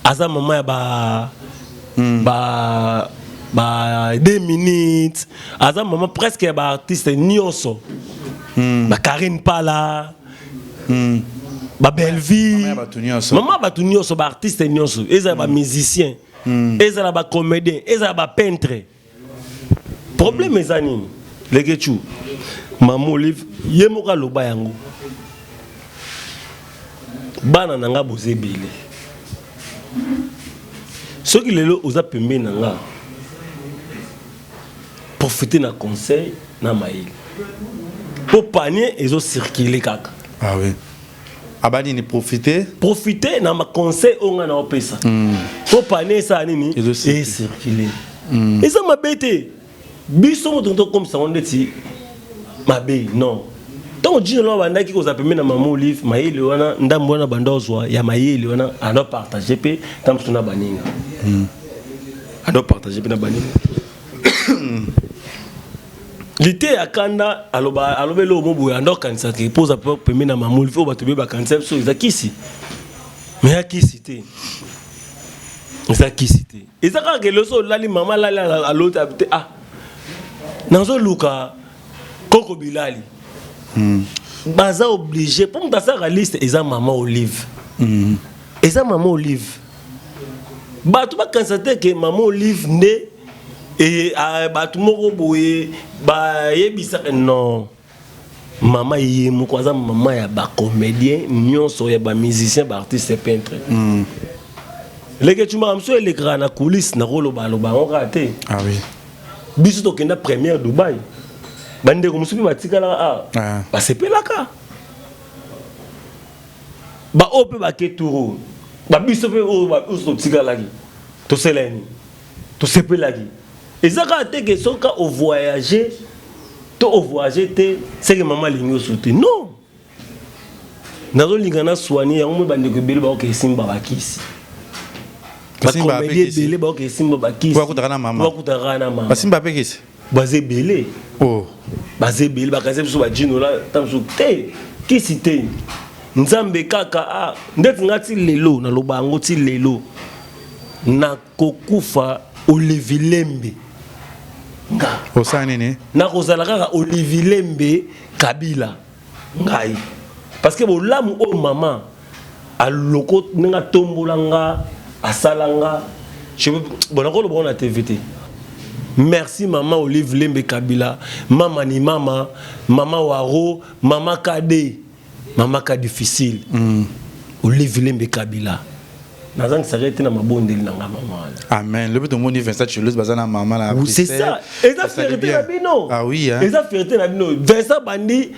aza mama ya ba 2 minutes, aza mama presque ya baartiste nyonso, ba Karine Pala, ba Belleville. Mama ya bato nyonso. Mama ya bato nyonso, baartiste nyonso, ezala bamusicien, ezala bacomédien, ezala bapeintre. Problème eza nini, Lekechu? Mama Olive ye moko aloba yango: bana na nga boza ebele, soki lelo oza pembeni na nga, profite na conseil na mayele, mpo panier ezocircule kaka. Ah oui, abani ni profiter. Profite na maconseil oyo ngai naopesa, mpo panier esala nini? Ezocircule. Ecircule. Eza mabe te, biso moto tokomisa yango ndeti mabe. Non, ntango Djino bandaki kozala pembeni na mama Olive, mayele wana, ndambo wana banda ozwa ya mayele wana, ando partage mpe ntango mosusu na baninga, ando partage mpe na baninga lite ya kanda. Aloba, aloba eloko mo boye, ando akanisaka mpo oza pembeni na mama Olive, oyo bato be bakanisa biso eza kisi, mais ya kisi te, eza kisi te. Eza kaka ke loso olali, mama alali, aloti te: ah, nazoluka koko bilali. Baza obligé mpo moto asalaka liste eza mama Olive. Eza mama Olive. Bato bakanisa te ke mama Olive nde bato moko boye bayebisaka. Non, mama ye moko aza mama ya bacomédien nyonso, ya bamusicien, baartiste peintre. Leke cumaka mosusu elekaka na coulisse, nakoloba aloba yango kaka te. Ah oui. Biso tokenda première Dubai, bandeko mosusu mpe batikalaka a basepelaka, baoyo mpe bake turo, babiso mpe oyo oyo totikalaki tosala nini? Tosepelaki. Eza kaka te ke soki ovoyage to ovoyage te, seke mama alingi oso te. Non, nazolinga na soigne yango moi. Bandeko ebele baoke esimba bakisi. Basimba bacomédie mpe kisi. Ebele baoke esimba bakisi. Po bakutaka na mama. Bakutaka na mama. Basimba mpe kisi. Baza ebele. Oh. Baza ebele, bakanisi biso bajinola ta mosusu te, kisi te, Nzambe kaka. Ah, ndeti nga ti lelo naloba yango, ti lelo nakokufa Olive Lembe nga. Osala nini? Nakozala kaka Olive Lembe Kabila ngai, parce que bolamu oyo mama aloko, ndenge atombola nga, asala nga, bon, nakoloba ngo na TV te. Merci mama Olive Lembe Kabila, mama ni mama, mama Waro, mama Kade, mama ka difficile. Olive Lembe Kabila, nazangisaka ete na mabondeli na nga mama wana. Amen. Lobi tomoni Vincent Chulus baza na mama na C'est ça, eza fierté na bino. Ah oui, hein? Eza fierté na bino. Vincent bandi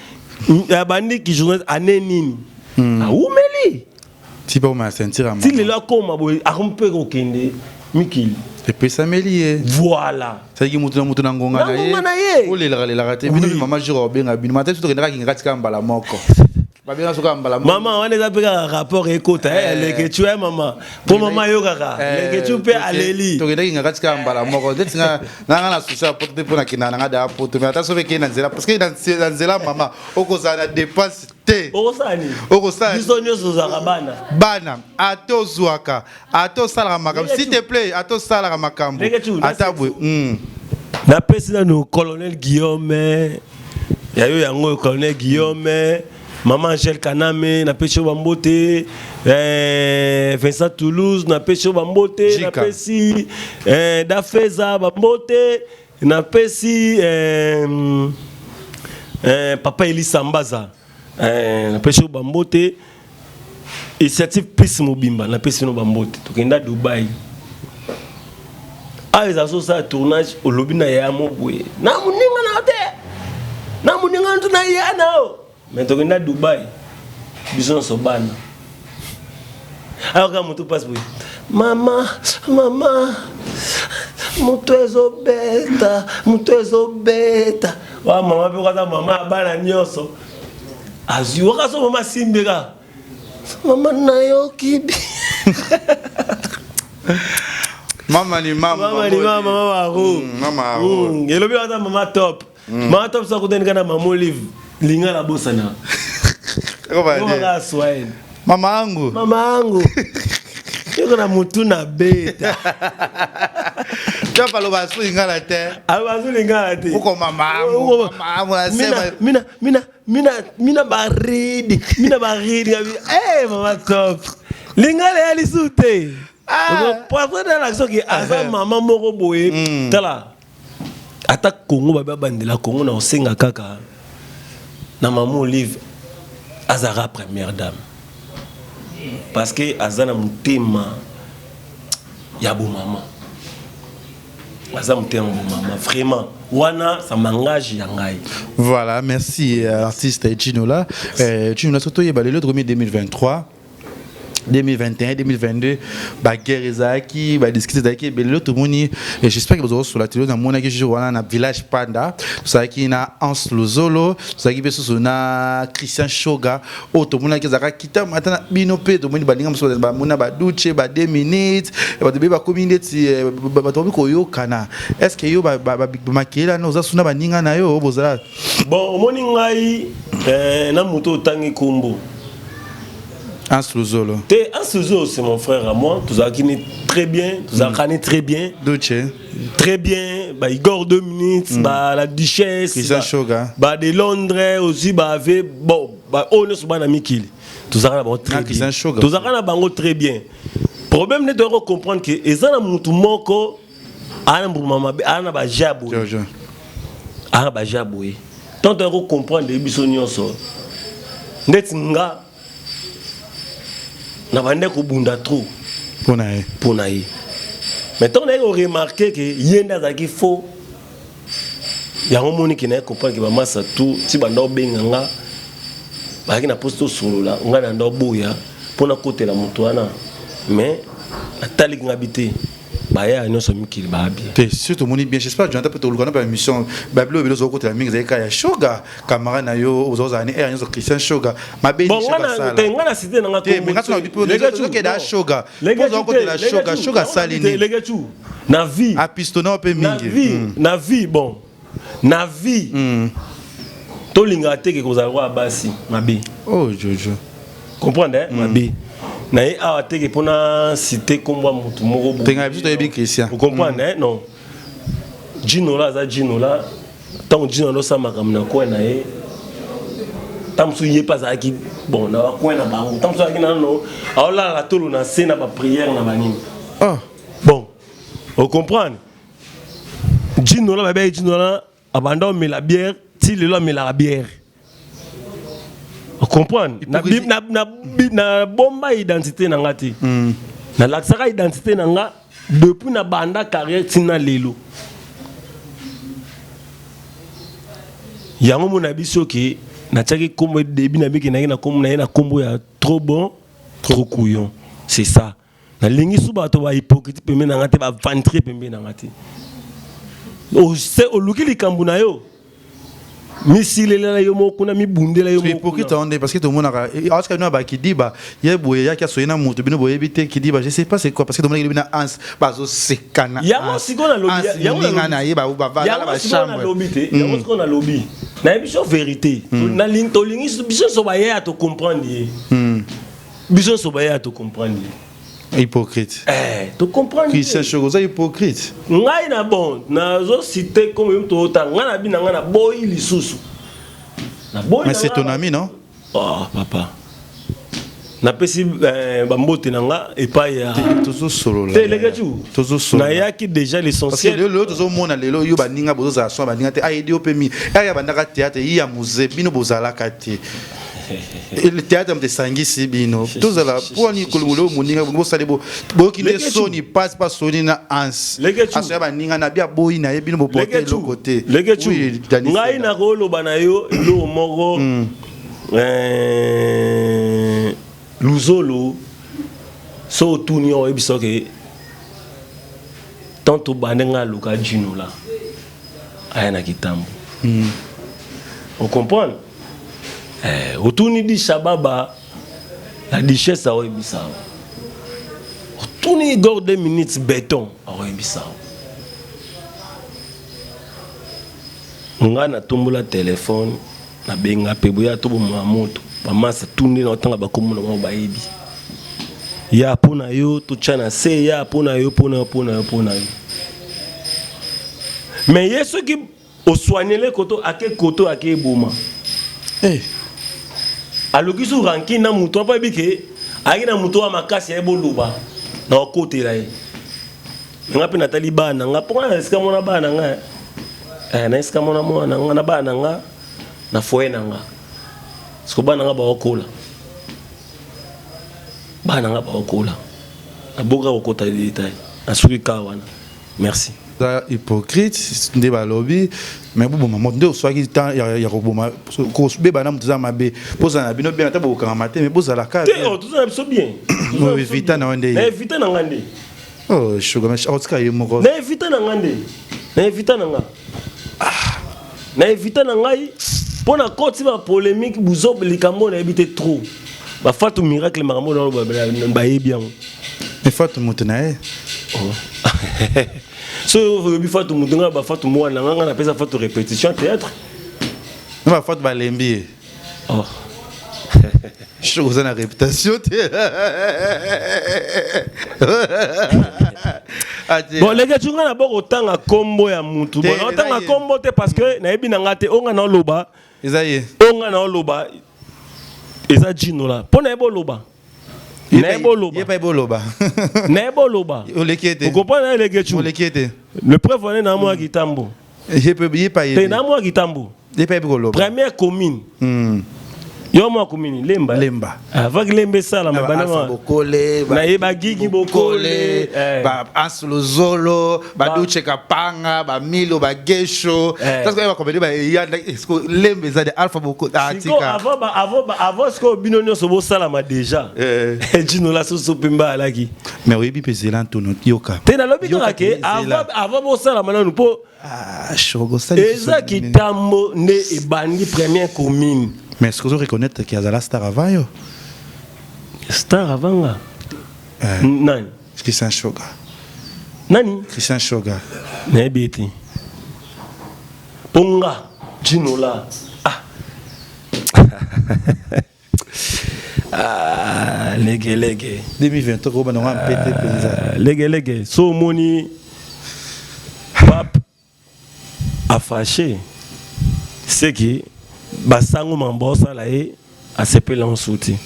abandi ki journaliste ane nini, awumeli. Ti pa oma ceinture ya Ti mama. Lelo akoma boye, akomi mpe kokende mikili. Epesameli ye. Voilà. C'est-à-dire mutu na mutu na ngonga na ye. Olelaka lelaka te. Bino mama juro obenga bino. Mate tokendaka kinga tika mbala moko. Babenga soka mbala moko. Mama wana eza mpe kaka rapport ekota eh, lekechu eh mama. Po mama ayokaka. Lekechu mpe aleli. Tokendaki kinga tika mbala moko. Ndeti nga nga na souci ya poto te mpo na kenda na nga da poto. Mais ata soki ekei na nzela parce que na nzela mama okozala na dépense te. Okosala nini? Okosala. Biso nyonso ozalaka bana. Bana ata ozwaka ata osalaka makambo s'il te plaît ata osalaka makambo ata boye. Napesi nanu colonel Guillaume ya yo yango oyo colonel Guillaume maman Angèle Kaname napesi yo bambote eh, Vincent Toulouse napesi yo bambote napesi eh, Dafeza bambote napesi eh, eh, papa Elisa Mbaza eh, napesi yo bambote initiative plus mobimba napesi bino bambote tokenda Dubai awa ezala sosala tournage olobi na ya mo boye na moninga na yo te na moninga na na ya na yo mais tokenda Dubai biso nyonso bana ayoka motu mpasi boye mama mama moto ezobeta moto ezobeta wa mama mpe kaza mama ya bana nyonso azwi waka so mama asimbi kaka mama nayoki bi mama ni mama mama ni mama mama aro mama aro elobi aza mama top mama top so akutani kaka na mama olive linga na bosana kaka swahili mama yangu mama yangu yoko na mutu na beta Chapa aloba asu lingala te aloba asu lingala te uko mama yangu mama yangu nasema mina mina mina mina baridi mina baridi abi eh mama top lingala ya lisu te poisson na l'action ki aza mama moko boye tala ata Congo babe abandela Congo na osenga kaka na mama Olive azara première dame parce que aza na motema ya bomama aza motema bomama vraiment wana ça m'engage ya ngai. Voilà, merci artiste Ginola. Ginola surtout yeba lelo tokomi 2023 2021 2022 baguerre ezalaki badiscute ezalaki ebele lelo tomoni j'espère que bozokosola te lelo namonaki jour wana na village panda tozalaki na Hans Luzolo tozalaki mpe susu na Christian Shoga oyo tomonaki ezalaka kita mata na bino mpe tomoni baninga mosusu bamoni na baduche ba 2 minutes bato be bakomi ndeti bato bakomi koyokana est ce que yo makelele wana oza suna baninga na yo bozala bon omoni ngai na moto otangi kombo Hans Luzolo. Te Hans Luzolo c'est mon frère à moi, tozalaki ni très bien, tozalaka ni très bien. Duche. Très bien, ba Igor 2 minutes, ba la Duchesse, Christian Shoga. Ba de Londres aussi ba avait bon, ba oyo nyonso bana mikili. Tozalaka na bango très bien. Tozalaka na bango très bien. Problème nde toyako comprendre que eza na mutu moko ana mbuma mabe, ana ba jabo. Ana ba jabo. Tant toyako comprendre biso nyonso. Ndeti nga na bande kobunda trop pona ye. Pona ye. Mais tant naye remarquer que ye nde azalaki faux yango moni ke naye comprendre ke bamasa tout ti banda obenga nga bazalaki na poste tosolola ngai na nda oboya mpona kotela moto wana mais nataliki nga bi te baya nyonso mikili baa bien te surtout omoni bien j'espère Jonathan mpe toluka na ba émission babilo ebele ozokotela mingi ezali kaka ya Shoga camarade na yo ozozala ni aire nyonso Christian Shoga mabe bon nga na cité na nga te mais nga sona ozokeda Shoga ozokotela Shoga Shoga asali nini Legechu na vie apistona mpe mingi na vie bon na vie tolingaka te ke kozala kwa basi mabe oh Jojo comprendre hein mabe na ye awa te ke mpona cité kombo ya motu moko boye. Tenga biso toyebi Christian. Vous comprendre hein non Ginola aza Ginola ntango Ginola osala makambo na coin na ye ntango mosusu ye mpe azalaki bon na bacoin na bango ntango mosusu azalaki nano aolala tolo na se na baprière na banini oh. Bon ocomprendre Ginola babeyaki Ginola abanda omela bière ti lelo amelaka bière comprendre na bomba identité na nga te nalakisaka identité na nga depuis na banda carrière tina lelo yango mona biso ke natiaki kombo début na biki naki na kombo na ye na kombo ya trop bon trop couillon c'est ça. Nalingi su bato ba hypocrite pembeni na nga te, ba aventurier pembeni na nga te. Ose oluki likambo na yo. Misilela yo moko kuna, mibundela yo moko. Hypocrite on parce que tout le monde a parce que nous ba kidiba ye boye ya ki na mutu bino boyebi te kidiba je sais pas c'est quoi parce que tout le monde na ans bazo sekana. Yango siko na lobi yango na ye ba ba va la chambre. Yango lobi te yango siko na lobi. Na biso vérité. Na ling to lingi biso so ba ye to comprendre ye. Biso so ba ye to comprendre ye. Hypocrite. Eh, to comprendre. Christian Chogo, oza hypocrite. Ngai na bon, nazo citer comme yo to ta ngai na bina ngai na boyi lisusu. Na boyi. Mais c'est ton ami, non? Oh, papa. napesi eh, bambote na nga epai ya tozosolola te leketchu tozosolola nayaki déjà l'essentiel lelo tozomona lelo yo baninga bozozala soin baninga te ayedi yo mpe mi aya bandaka théâtre ye ya muze bino bozalaka te Le théâtre moto esangisi bino tozala mpo nini kolongola oyo moninga bosali boyoki nde soni pasi pa soni na anse asoya baninga na bia boyi na ye bino boporte eloko te ngai nakoloba na yo eloko moko hmm. eh, luzolo so otuni yo oyebisa ke tant obande ngai aluka jinola aya na kitambo mm. ocomprendre eh, otuni di shababa la duchesse aoyebisa yo otuni igor 2 minutes beton aoyebisa yo ngai natombola telefone nabenga mpe boya tobomaka moto bamasa tunde na otanga bakombo na bango bayebi ya mpo na yo totya na se ya mpo na yo mpo na yo mpo na yo mpo na yo mais ye soki oswanele koto ake koto ake eboma hey. Eh. Aluki su rancune na moto apo ayebi ke ayaki na moto wa makasi aye boloba na okotela ye nga mpe natali bana nga mpo nga na esika mona bana nga eh, na esika mona mwana nga na bana nga na foyer na nga siko bana nga baokola bana nga baokola naboka kokota detail nasuki ka wana merci Oza hypocrite nde balobi mais boboma moto nde oswaki temps ya koboma kobeba na moto eza mabe bozala na bino bien ata bokokangama te mais bozala kaka te oh, tozala na biso bien evita na yo nde na evita na nga nde oh shuga mais otika ye moko na evita na nga nde na evita na nga ah. na evita na ngai mpo na koti ba polémique buzob likambo nayebi te trop bafatu miracle makambo na bayebi yango Mais Fatou moto na ye. Oh. So oyebi Fatou moto nga ba Fatou mwana nga nga napesa Fatou répétition théâtre. Na ba Fatou balembi ye. Oh. Choc oza na réputation te. Bon leke tu nga na boko tanga kombo ya mutu. Bon na tanga kombo te parce que nayebi na nga te onga na loba. Eza ye. Onga na loba eza Gino la. Pona yebo loba. nayebi oloba ye pa oloba nayebi oloba oleki ete okomprendre na eleke chu oleki ete le preuve wana na mwa kitambo ye pe ye pa ye te na mwa kitambo ye pa yebi koloba première commune yo mwa commune lemba lemba avant que lemba esalama bana bokole nayeba gigi bokole eh. ba aslozolo ba duche kapanga ba milo ba gesho eh. parce que ba comédie ba ya lembe eza de alpha boko ah, tika avant ba avant ba avant ce que bino nyonso bosalama déjà eh. Gino la soso pemba alaki mais oyebi mpe zela ntono yoka te nalobi kaka ke avant avant bosalama nanu mpo ah, shogo sali eza kitambo nde ebandi première commune mais est-ce que ozo reconnaître ke azala star avant yo star avant nga eh. nani Christian Shoga. Nani? Christian Shoga. Nayebi ye te. Mpo nga Ginola. Ah. ah, lege lege. 2023 ko bana nga mpete penza. Ah, lege lege. So omoni pape afache seki basango mambo osala ye asepeli yango su te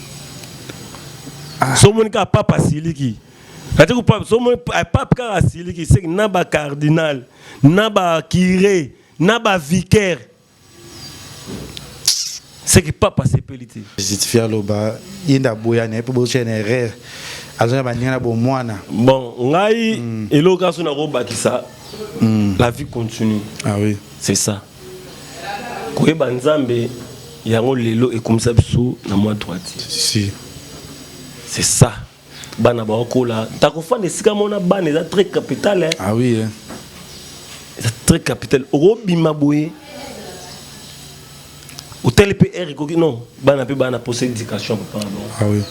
ah. so omoni kaka pape asiliki ati pape so omoni eh, pape kaka asiliki seki na bacardinal na bacure na bavicaire seki pape asepeli te justifi aloba ye nde aboya na ye mpo bozotya na erreur aza na baninga na bomwana bon ngai eloko kaka so nakobakisa la vie continue ah oui c'est ça koyeba nzambe yango lelo ekomisa biso na mwa droite si c'est ça. Bana baokola, takofanda esika mona bana eza très capital, hein. Ah oui, hein. Eza très capital. Okobima boye, otali mpe aire ekoki, non, bana mpe bana posa éducation papa na bango. Ah oui,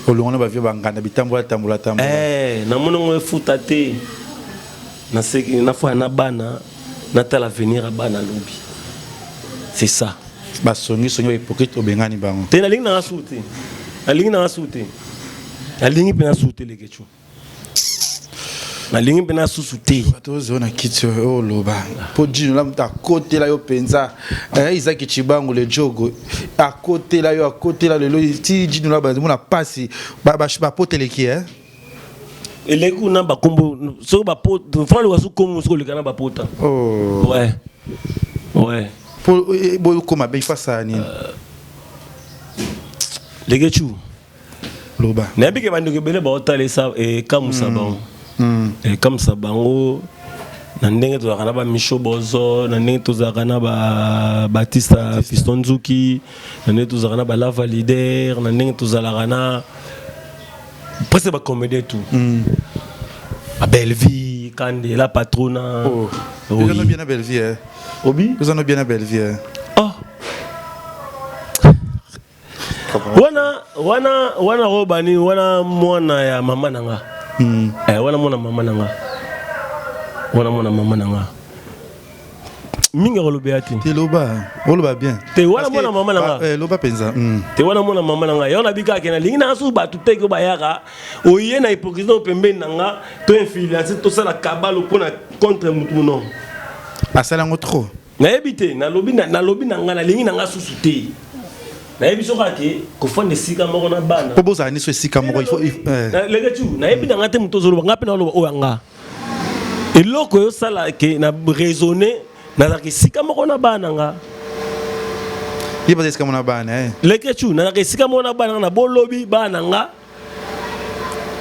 olongona bavie banganda bitambola tambola tambola. Eh, namoni yango efuta te. Naseki nafaya na bana, natala avenir ya bana lobi, c'est ça. Basongisongi, bahypocrite, obengani bango. Te, nalingi nanga su te, nalingi nanga su te, nalingi mpe na su te. Lekecu, nalingi mpe na susu te. Bato ozwa na kiti oyo oloba mpo Jino la moto akotela yo mpenza, Isaki Cibangu le jogo akotela yo, akotela lelo ti Jino la bazomona pasi bapoteleki, eh? Eleki kuna bakombo soki bapota, franc luka, soki kombo soki oleka na bapota. Oh. Ouais. Mpo boyokoma be ifasala nini? Lekecu. Loba. Nayebi ke bandeko ebele baotala esa ekamusa bango, ekamwisa bango na ndenge tozalaka na bamisho bozo, na ndenge tozalaka na babatista Fiston Nzuki, na ndenge tozalaka na balava leader, na ndenge tozalaka na presque bacomédien tout, babellevie Kandela patrona. Oh. Oza no bien na Bellevie, eh? Obi. Oza no bien na Bellevie, eh? Oh. Wana wana wana oyo bani wana mwana ya mama na nga. Eh, wana mwana mama na nga, wana mwana mama na nga, mingi akolobela te. Te, loba, oloba bien. Te, wana mwana mama na nga. Loba mpenza. Te, wana mwana mama na nga yango nabi kaka nalingi na susu bato te ke bayaka oye na hypocrisie na pembeni na nga to influence tosala kabalo mpona contre mutu, non. Asala yango trop. Nayebi te, nalobi nalobi na nga, nalingi na nga susu te. Nayebi soki ake kofanda esika moko na bana. Mpo bozala nyonso esika moko, il faut Leke tu, nayebi na nga te, moto ozoloba, nga mpe naloba oyo ya nga. Eloko oyosala ke na raisonne, nazalaka esika moko na bana nga. Ye baza esika moko na bana, eh. Leke tu, nazalaka esika moko na bana nga, na bolobi bana nga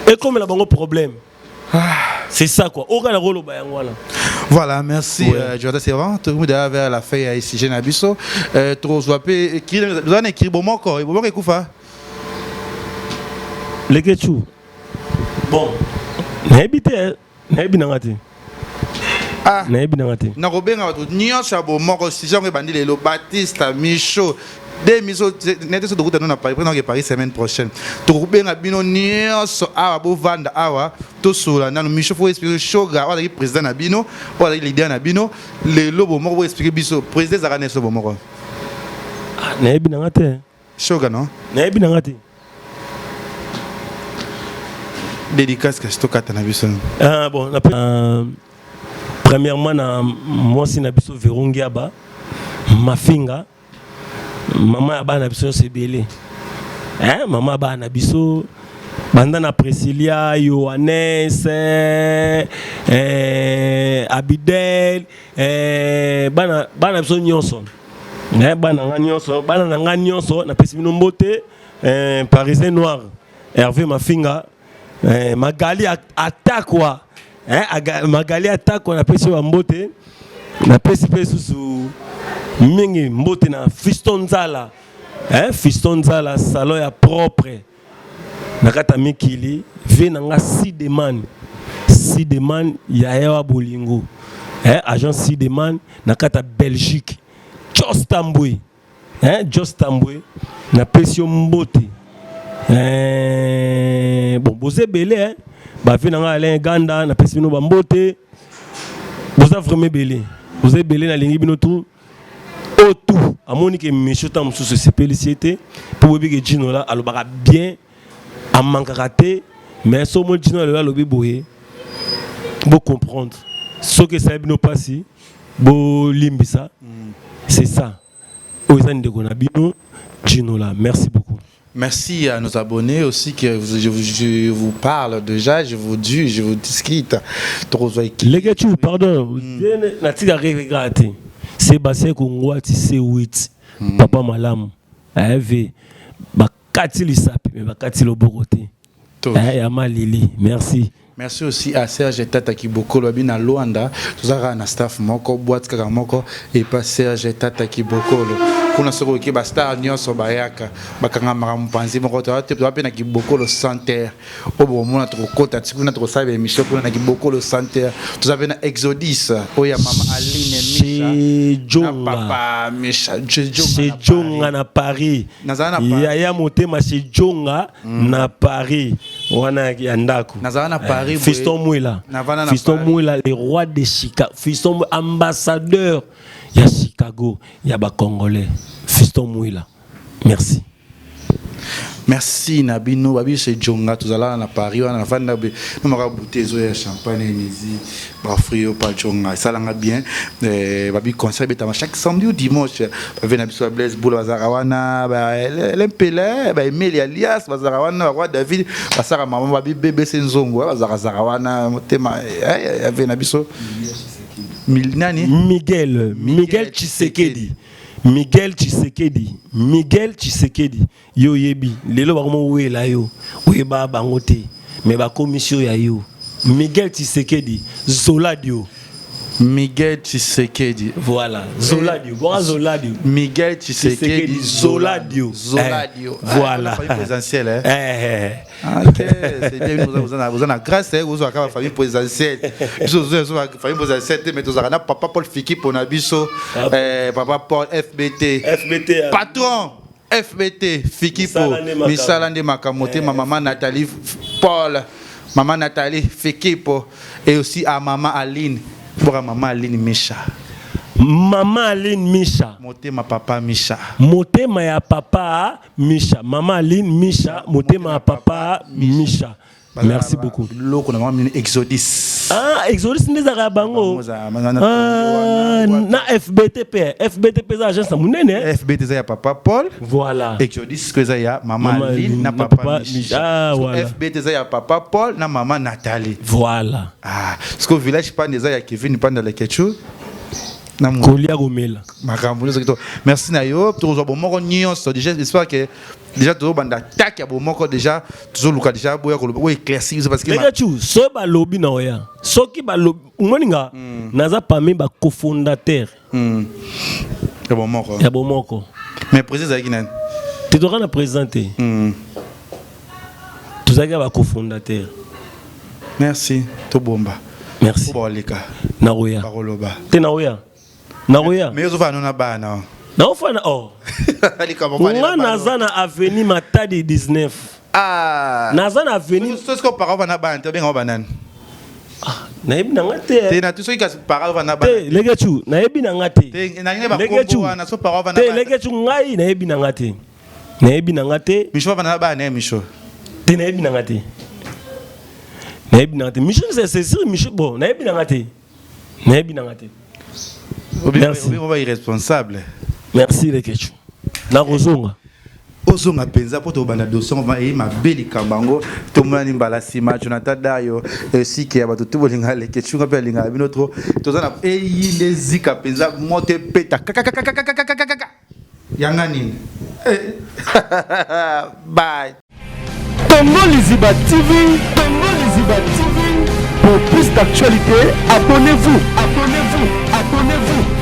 ekomela bango problème, c'est ça quoi, oyo kaka nakoloba yango wana. Voilà, merci. Ouais. Jordan Servant, tout le monde vers la fin ya sujet na biso. Tozwa pe écrit, nous avons écrit bomoko, bomoko ekufa. Leke tu, bon, nayebi te, nayebi nanga te. Ah, nayebi nanga te. Nakobenga bato nyonso ya bomoko, sujet yango ebandi lelo. Baptiste, Micho, de miso nete so tokuta no na Paris, mpona Paris semaine prochaine. Tokobenga bino nyonso awa, bovanda awa, tosola nano. Micho, faut expliquer Shoga oyo azalaki président na bino, oyo azalaki leader na bino. Lelo bomoko, bo expliquer biso président ezalaka neso bomoko. Ah, nayebi nanga te. Shoga, non? Nayebi nanga te. Dédicace kasi tokata na biso. Ah, bon, premièrement na mwasi na biso Verongiaba Mafinga, mama ya bana na biso nyonso ebele, hein? Mama ya bana na biso banda na Priscilia, Yohannes, Abidel, bana bana biso nyonso, bana nga nyonso, bana na nga nyonso, napesi bino mbote. Parisien noir Hervé Mafinga, Magali Atakwa, Magali Atakwa, napesi yo bambote. Napesi mpe susu mingi mbote na Fiston Nzala, Fiston Nzala, salon ya propre na kati ya mikili. Vie na nga Sideman, Sideman yaya wa bolingo, agent Sideman na kati ya Belgique, Jos Tambwe, Jos Tambwe, napesi yo mbote. Bon, boza ebele, hein? Bavie na ngai Alain Ganda, napesi bino bambote. Boza vraiment ebele, boza ebele, nalingi bino tu. Oyo tu amoni ke monsieur ntango mosusu esepelisi ye te, mpo boyebi ke Jinola alobaka bien, amankaka te. Mais so omoni Jinola lelo alobi boye, bocomprendre. Soki esali bino mpasi, bolimbisa. C'est ça, oyo eza ndeko na bino Jinola. Merci beaucoup. Merci à nos abonnés aussi que je vous parle déjà, je vous dis, je vous discute. Lekechu, pardon, natika kaka te. Sébastien Kongwati C8, papa malamu. AV bakati lisapi mais bakati loboko te. Ya malili, merci. Merci aussi à Serge Tata Kibokolo abina Luanda, tozalaka na staff moko, boîte kaka moko et pas Serge Tata Kibokolo. Kuna soki oke ba star nyonso bayaka bakangamaka mopanzi moko toza te, toza mpe na Kibokolo Center oyo bokomona tokokota ti kuna tokosala ba émission kuna na Kibokolo Center. Toza mpe na Exodus oyo ya mama Aline Misha na papa Misha Jonga na Paris. Nazala na Paris. Yaya motema chez Jonga na Paris wana ya ndako. Nazala na Paris. Fiston Mwila. Fiston Mwila le roi de Chicago. Fiston ambassadeur ya Chicago ya ba Congolais. Fiston Mwila. Merci. Merci na bino babi chez Jonga tozalaka na Paris wana nafanda be nomaka bouteille ezoya ya champagne Hennessy ba fruits oyo pa Jonga esalanga bien eh, babi concert ebetama chaque samedi ou dimanche bave na biso ba Blaise Bula bazalaka wana ba Lempele ba Emeli alias bazalaka wana ba Roi David basaka mama babi BBC Nzongo bazalaka zaka wana motema eh, ave na biso nani Miguel Miguel Tshisekedi Miguel Tshisekedi, Miguel Tshisekedi, yo oyebi, lelo bakomi owela yo, oyeba bango te, mais bakomisi yo ya yo. Miguel Tshisekedi, Zoladio. Miguel Tshisekedi. Voilà, Zoladio, bon Zoladio. Miguel Tshisekedi, Zoladio. Zoladio. Eh, voilà. Famille présidentielle, hein. Eh, eh. Ah, ok, c'est bien, vous avez vous avez grâce, hein, vous avez la famille présidentielle. Vous avez la famille présidentielle, mais vous avez papa Paul Fiki pour Nabiso, ah. eh, papa Paul FBT. FBT. Hein. Patron FBT Fiki pour Misala nde Makamote, ma maman Nathalie Paul, maman Nathalie Fiki pour et aussi à maman Aline, pour maman Aline Misha. Maman Aline Misha. Motema papa Misha. Motema ya papa Misha, maman Aline Misha, motema ya papa Misha. Merci beaucoup. Loko na mama Exodus. Ah, Exodus nde ezalaka ya bango. Ah, na FBTP, FBTP eza agence ya monene. FBT eza ya papa Paul. Voilà. Exodus ko eza ya mama Aline na papa, papa Misha. Ah, voilà. FBT eza ya papa Paul na mama Nathalie. Voilà. Ah, ce que village Panda eza ya Kevin Panda Lekechu. Kolia komela. Makambo nyonso kitoko. Merci na yo. Tokozwa bomoko nyonso. Déjà, j'espère que déjà tozobanda attaque ya bomoko déjà tozoluka déjà boya koloba oyo éclairci biso parce que Lekechu, soki balobi na oya, soki balobi omoni nga naza parmi ba cofondateur ya bomoko. Ya bomoko. Mais président ezalaki nani? Te toka na président te. Tozalaki ba cofondateur. Merci, tobomba. Merci. Boleka. Naroya. Bakoloba. Te naroya. Naroya. Mais ozofana na bana. Naofana oh. Nga naza na avenue Matadi 19. Ah. Naza na avenue. Soki ko parent na bana te benga banani. Ah, nayebi na nga te. Te na soki kasi parent na bana. Te legechu, nayebi na nga te. Te na ngai ba kombo wana so parent na bana. Te legechu ngai nayebi na nga te. Nayebi na nga te. Micho va na bana Micho. Te nayebi na nga te. Nayebi na nga te. Micho c'est sûr Micho bon, nayebi na nga te. Nayebi na nga te. Merci. Obi irresponsable. Merci Lekechu. Nakozonga. Ozonga mpenza mpo tobanda dossier ngo eyi mabe likambo yango tomonani mbala nsima. Jonathan Dayo esike ya bato tu bolingaka Leketchou mpe alingaka bino trop. Toza na eyi nde zika mpenza moto epeta kakakakakakakakaka yanga nini. Bye. Congo Liziba TV, Congo Liziba TV. Pour plus d'actualités, abonnez-vous, abonnez-vous, abonnez-vous.